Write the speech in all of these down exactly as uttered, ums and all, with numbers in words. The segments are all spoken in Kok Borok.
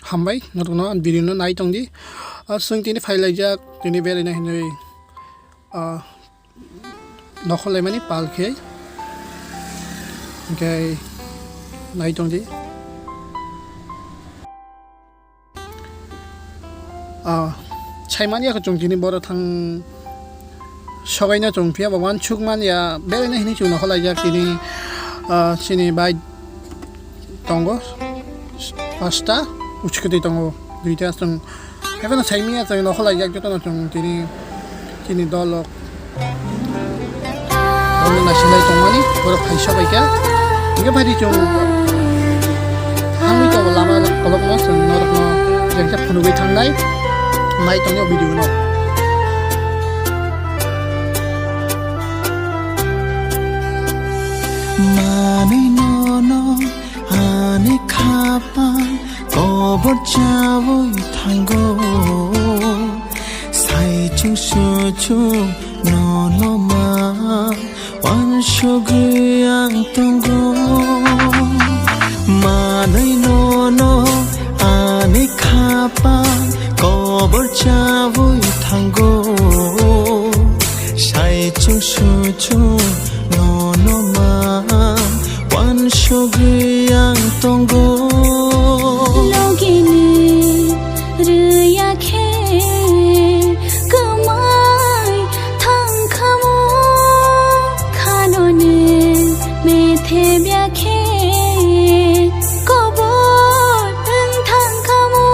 Hambai, norokno video no nai tongdi. Ah, chwng tini phailaijak, tini beraina hinwi, ah, nokhorlaimani pal khe. Hwnkhe nai tongdi. Ah, saimani yakho chwng tini boro thang sogaino chwng phiya bo uansuk manya beraina hinwi chwng nokhorlaijak tini, ah, chini bai tongo pasta uchukwtwi tongo duita chwng haikhe no saimanya chwng nokhorlaijak jotono chwng tini chini dolok. Omo naisinai tongmani, borok phaisa bai kha. Hingke phaidi chwng thangwi tongo lama kolokno, chwng norokno jengkhe phunugwi thangnai. Nai tongni o video no. Manwi nono ani khapang kobor chawi thango. Sai chwng su chwng nono ma uansugwi ang tongo. Manwi nono ani khapang kobor chawi thango. Sai chwng su chwng nono ma uansugwi ang tongo. Logini rwya khe kwmai thangkhamo, khanoni methebya khe kobor wng thangkhamo.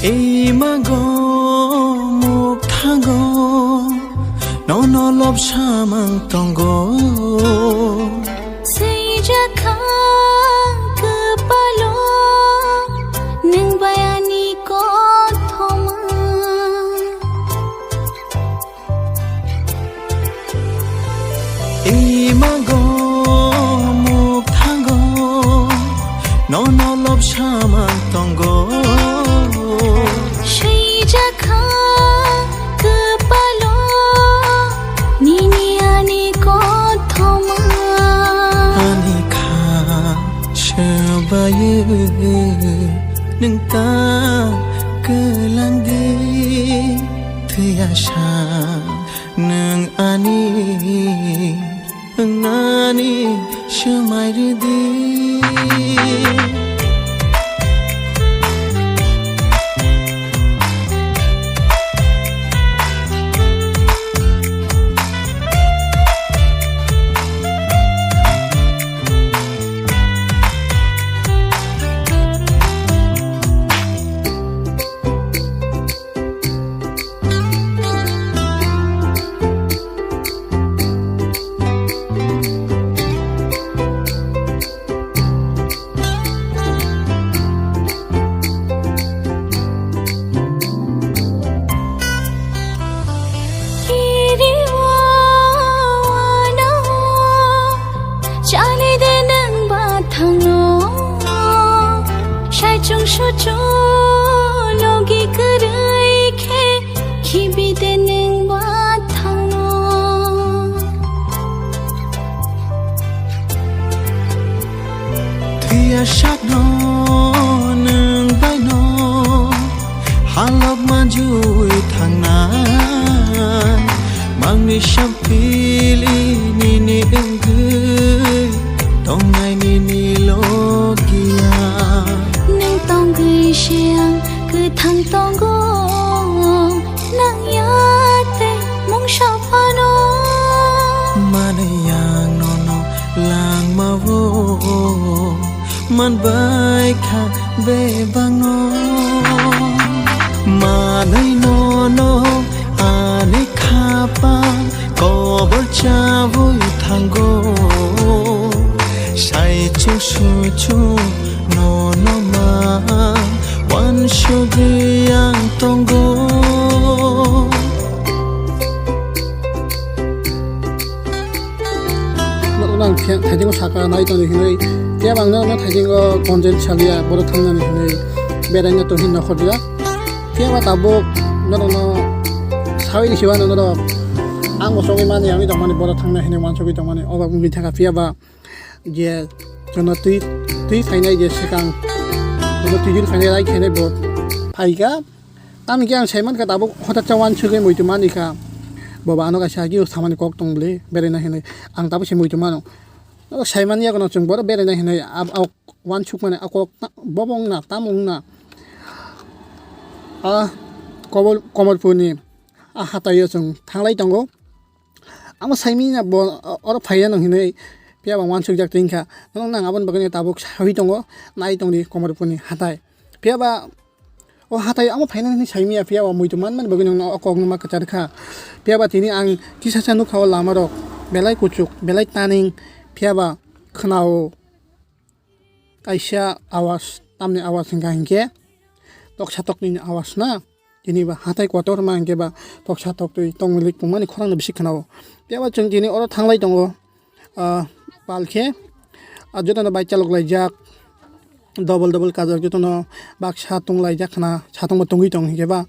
Ei mago mukthango nono lobsamang tongo. Swijak kha kwpalo nwng bai ani kothoma. Imago mukthango nono lobsamang tongo. Swijak kha kwpalo nini ani kothoma. Ani kha swbayu nwng ta kwlangdi thwiya sa. Nwng ani wngnani swmai rwdi. Kiri o, ano o, chali de nwng bathang no. Sai chwng su chwng logi kwrwi khe khibi de nwng bathang no. Thwiya sakno nwng baino halok manjui thangnai. Mangni sampili nini wngwi tongnai nini logiya. Nwng tongwi se ang kwthang tongo. Nang ya tei mungsa phano. Manwi ang nono langmao manbai kha bebakno. Manwi nono ani khapang kobor chawi thango. Sai chwng su chwng nono mang uansugwi ang tongo. Nono ang phiya Nai tongdi hinwi, phiya ba ang norokno thaisingo content salia, borok thangnani hinwi beraina tongwi nokhorjak. Phiya ba tabuk norokno sawi risi mano norok, ang bo chongwi mani, ang tongmani, borok thangna hinwi uansugwi tongmani, o ba wngwi thangkha. Phiya ba je jono twi, twi phainai je swkang, jono twi jil phainai, rai khainai bo phaikha. Tamni khe ang saimankha tabuk hothat cha uansugwi muitu manikha. Bo ba ano kaisa agi samani kok tong bwle, beraina hinwi ang tabuk se muitu mano. O saimanya kono chwng borok beraina hinwi ab-, ab-, uansukmani a kok ta-, bobo wngna, tamo wngna. A Kobol-, Komorpurni a hataio chwng thanglai tongo. Amo saimanya bo oro phaiya nang hinwi phiya ba uansukjak tongkha. Norok nang aboni bagwino tabuk sawi tongo, nai tongdi Komorpurni hatai. Phiya ba o hatai amo phainani hinwi saimanya, phiya ba muitu manmani bagwi nokno o kokno ma kwchar kha. Phiya ba tini ang kisa sa nukha o lama rok belai kuchuk, belai taning, phiya ba khwnao kaisa awas, tamni awas hwnkha hinkhe toksa toknini awas na. Tini ba hatai kotorma hinkhe ba toksa toktwi tongmili tongmani khorangno bisi khwnao. Phiya ba chwng tini oro thanglai tongo, ah, pal khe, ah, jotono bike chalok laijak, double double kajak, jotono baksa tong laijak khna, satongbo tongwi tong hinkhe ba.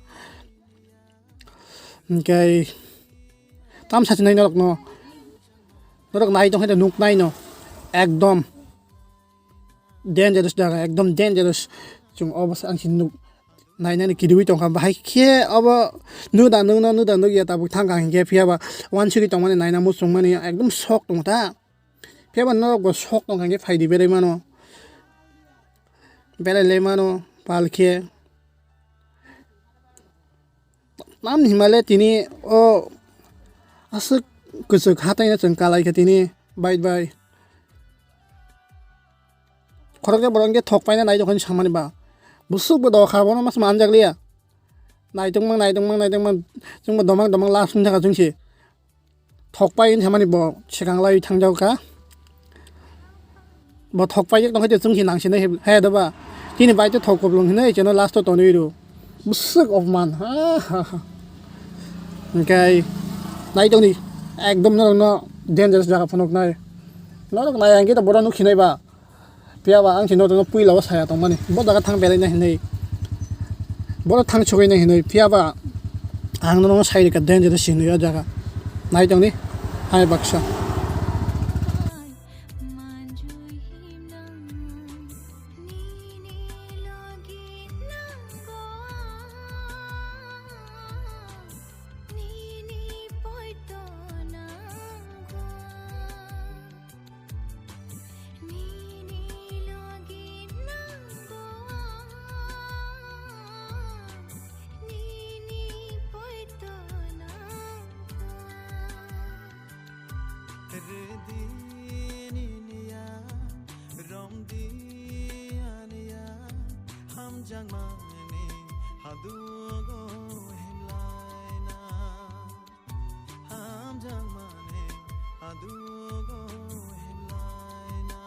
Hinkhe tam sachinai norokno, norok nai tongkhe de nuk naino ekdom dangerous jaga, ekdom dangerous. Chwng obo se ang se nuk nainani kidiwi tongkha, bahai khe obo nuda nukno, nuda nukya tabuk thangkha hinkhe, phiya ba uansugwi tongmani, naina muchungmani ekdom sok tongkha ta. Phiya ba norok bo sok tongkha hinkhe phaidi berai mano, berai lai mano pal khe. Tamni himale tini o aswk kwchwk hataino chwng kalai kha tini bai bai. Khoroksa borok hwnkhe thok paina nai tongkha samani ba. Bwswk bo dokha bono mas manjak liya. Naitokmang, naitokmang, naitokmang, chwngbo domang domang last wngjakha chwngse. Thok pai wngkha mani bo swkang lai thangjak kha. Bo thok paijak tongkha, chwng se nang sinai he doba. Chini bai tei thok kuplung hinwi chwngno last o tonwi rw. Bwswk opman. Ha, ha, ha. Hwnkhe nai tongdi, ekdom norokno dangerous jaga phunuknai. Norok nai hwnkhe to bohrok nuksinai ba. Phiya ba ang se norokno puila o saya tongmani, bo jaga thang belaina hinwi, bono thang sogwina hinwi, phiya ba ang norokno sai rwkha dangerous hinwi o jaga. Nai tongdi, hai baksa. Nini logi nango ang, nini poito nango. Rwdi nini ya, romdi ani ya, hamjakmani hadugo himlaina. Hamjakmani hadugo himlaina.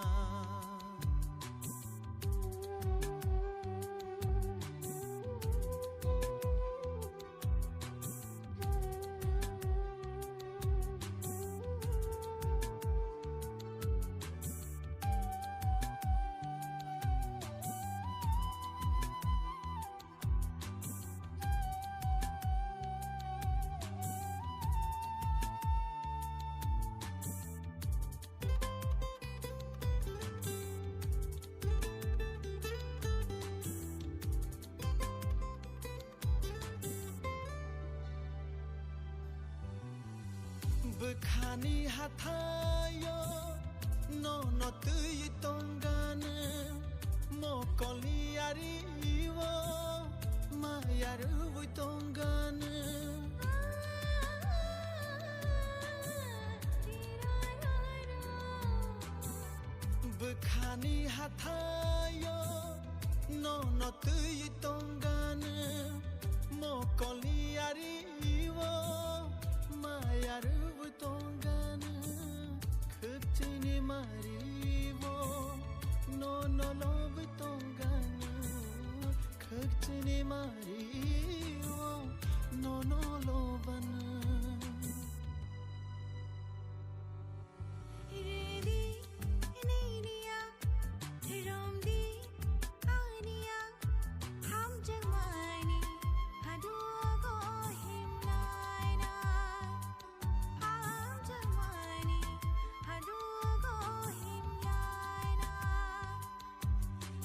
Bwkhani hathaio nono twi tongganw, mokolni ario maya rwui tongganw. Bwkhani hathaio nono twi tongganw, mokolni ario maya rwui tongganw. Khwkchini mario nono lobwi tongganw, khwkchini mario nono lobanw.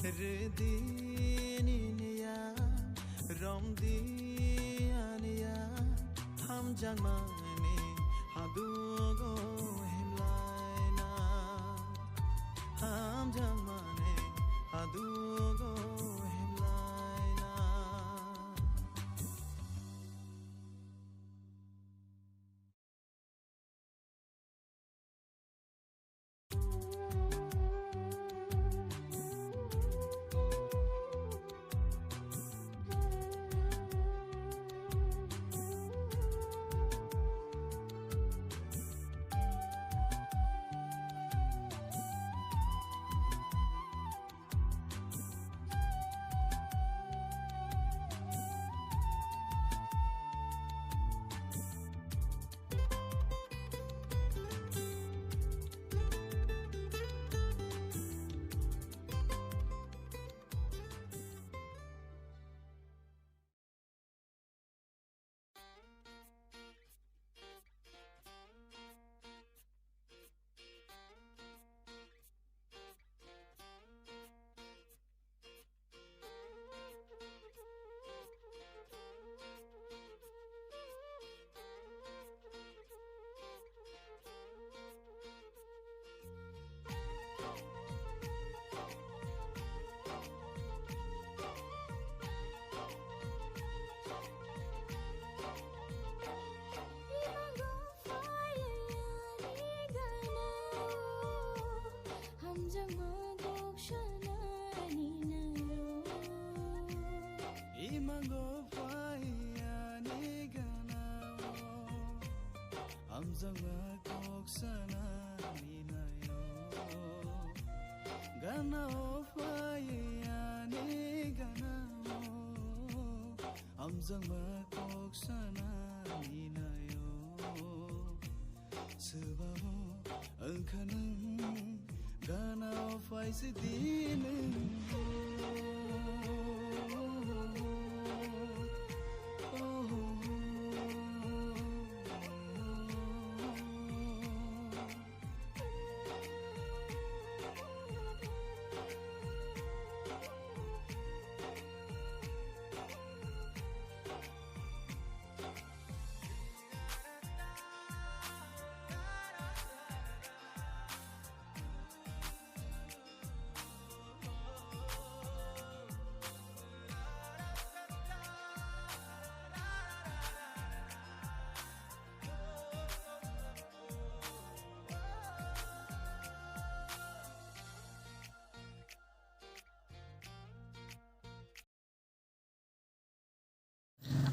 Rwdini niya, romdi aniya, hamjakmani hadugo himlaina, hamjakmani hadugo himlaina. Imango phaiyani ganao, hamjakma kok sanani naio. Ganao phaiyani ganao, hamjakma kok sanani naio. Swbabo wngkha nwng, ganao phaisidi nwng.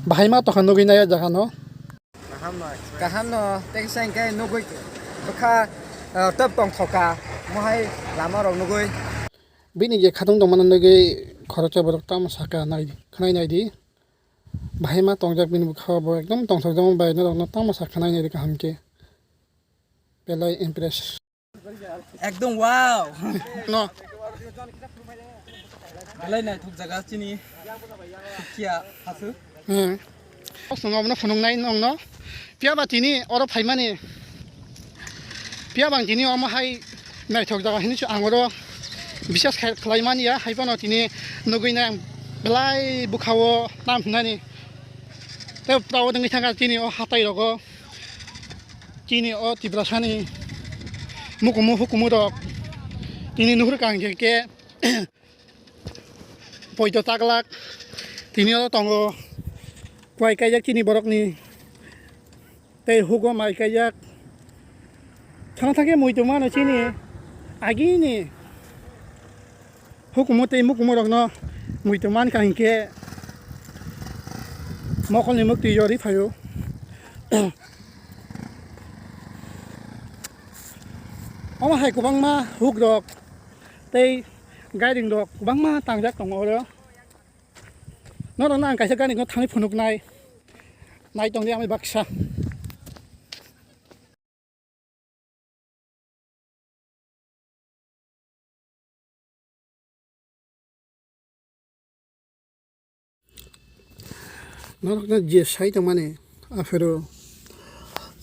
Bahai ma tokha nugwi nai o jaga no. Kaham no, tei kisa hwnkhe nugwi bwkha, ah, top tongthoka, mohai lama rok nugwi. Bini je khatung tongmano nugwi khoroksa borok tamo saka nai, khwnai nai di. Bahai ma tongjak bini bwkha bo ekdom tongthokjak bai norok no tamo sa khwnai nai di kaham khe. Belai impress. Ekdom wow. No. Belai naithok jaga chini. Kia hasu. Hmm. Osnong obono phunuknai nongno. Phiya ba tini oro phaimani. Phiya bang tini omo hai naithok jaga hinwi se ang oro biswas khai-, khlaimani ya. Hai phano tini nugwi nai ang belai bwkhao tam hwnani. Tei pura o wngwi thangkha tini o hatai rogo. Chini o Tiprasani mukumu hukumu rok tini nuhur kang khe, khe poito taklak tini o tongo. Kwai kaijak chini borokni tei hugo mai kaijak. Thangna thangkhe muitu mano chini agini. Hukumu tei mukumu rokno muitu mankha hinkhe mokolni muktwi yorwi phaio. Omo hai kwbangma hukrok tei gairing rok kwbangma tangjak tongo oro. Norokno ang kaisa gairing no thangwi phunuknai, nai tongdi amai baksa. Norokno je sai tongmani aphuru,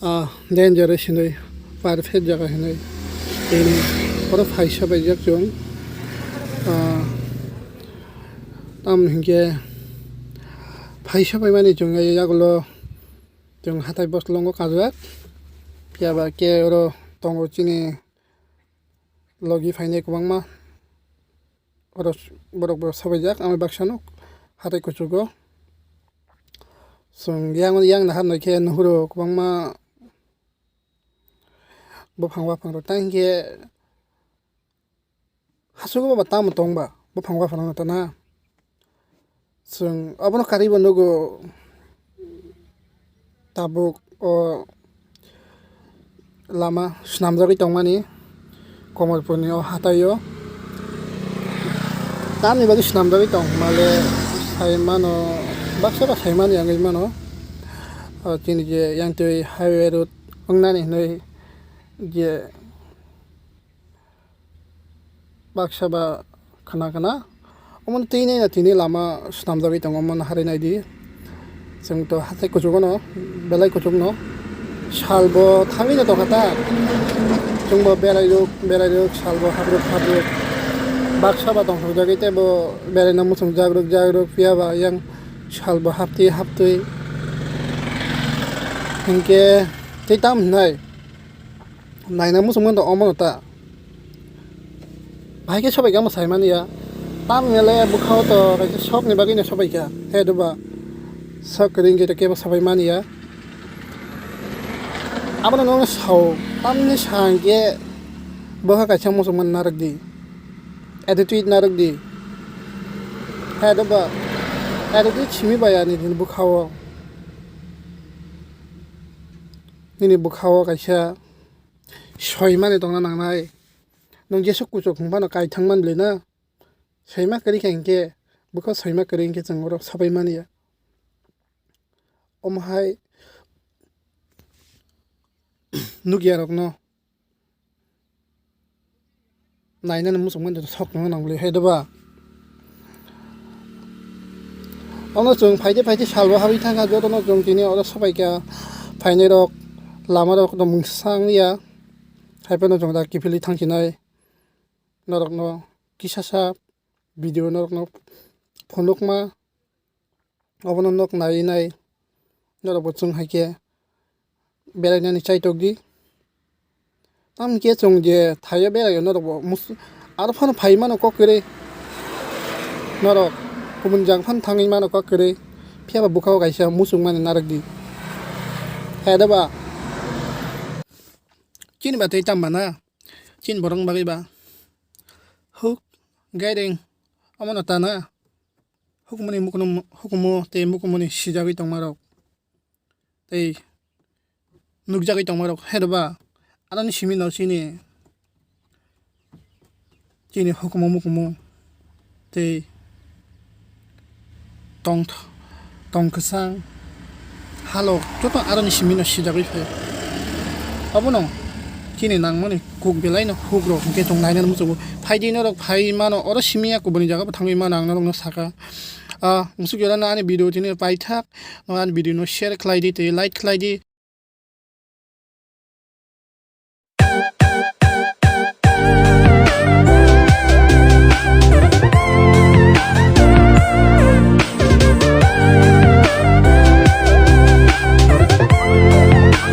ah, dangerous hinwi, perfect jaga hinwi, tini oro phaisa baijak chwng, ah, Tamo hinkhe phaisa phaimani chwng yagulo chwng hatai boslongo kajak. Phiya ba khe oro tongo chini logi phainai kwbangma. Oro borok bo sabaijak, ang baksa nuk hatai kuchugo. Chwng yang, yang nahar naikhe nuhuro kwbangma buphang waphang rok. Tei hinkhe hasugo ba tamo tong ba buphang waphang rok tana. Chwng abono karwi bo nugo tabuk o lama swnamjagwi tongmani Komorpurni o hataio. Tamni bagwi swnamjagwi tong hwnmale sai mano, baksa ba sai mani wngwi mano. O chini je yang twi highway road wngnani hinwi je baksa ba khna khna. Omo twi nai na tini lama swnamjagwi tongo, omo no hari nai di. Chwng to hatai kuchuk no, belai kuchuk no. Sal bo thangwi no tongkha ta. Chwng bo berai ruk, berai ruk, sal bo habruk, habruk. Baksa ba tongthok jagwi tei bo berai no muchung jagruk, jagruk, phiya ba yang sal bo haptwi, haptwi. Hinkhe tei tam hinai. Naina muchungma da omo ta. Bahai khe sobai kha mo saimani ya. Tam mele bwkhao to kaisa sok ni bagwi no sobai kha. He doba. Sok ring khe to kebo sabai mani ya. Abono no sao. Tamni sang khe bwkha kaisa muchungma narwk di. Attitude narwk di. He doba. Attitude simi bai ani din bwkhao. Nini bwkhao kaisa soimani tongna nangnai. Nwng jesuk kuchuk hwnphano kaithang man bwlwi na? Soima kwrwi kha hinkhe, bwkha soima kwrwi hinkhe chwng oro sabai manya. Omo hai nukya rokno nainani muchungmani sok tongna nang bwlwi hai doba. Ono chwng phaide phaide salbo habwi thangkha, jotono chwng tini oro sobai kha. Phainai rok lama rok no mungsa wngya, hai phano chwng da kiphilwi thangsinai norokno kisasa video norokno phunukma. Obono nok nai nai norokbo chwng hai khe berainani chaitok di. Tamni khe chwng je thaio beraio norokbo mus-, aro phano phai mano kok kwrwi. Norok kubun jang phano thangwi mano kok kwrwi. Phiya ba bwkhao kaisa muchungmani narwk di. Hai da ba. Chini ba tei tamo ba na? Chini borok bagwi ba. Huk, gaireng, omono ta na? Hukumu ni mukumu, hukumu tei mukumu ni sijagwi tongma rok tei nukjagwi tongma rok, hai rw ba? Aroni simi no chini, chini hukumu mukumu tei tong, tong kwchang halok joto aroni simi no sijagwi phaio. Abono chini nangmani kuk belai no huk rok hwnkhe chwng nainani muchungo. Phaidi norok phai mano, oro simi ya kubuni jaga bo thangwi mano, ang norok no saka. Ah, musuk jora no ani video tini paithak, no ani video no share khlai di tei like khlai di.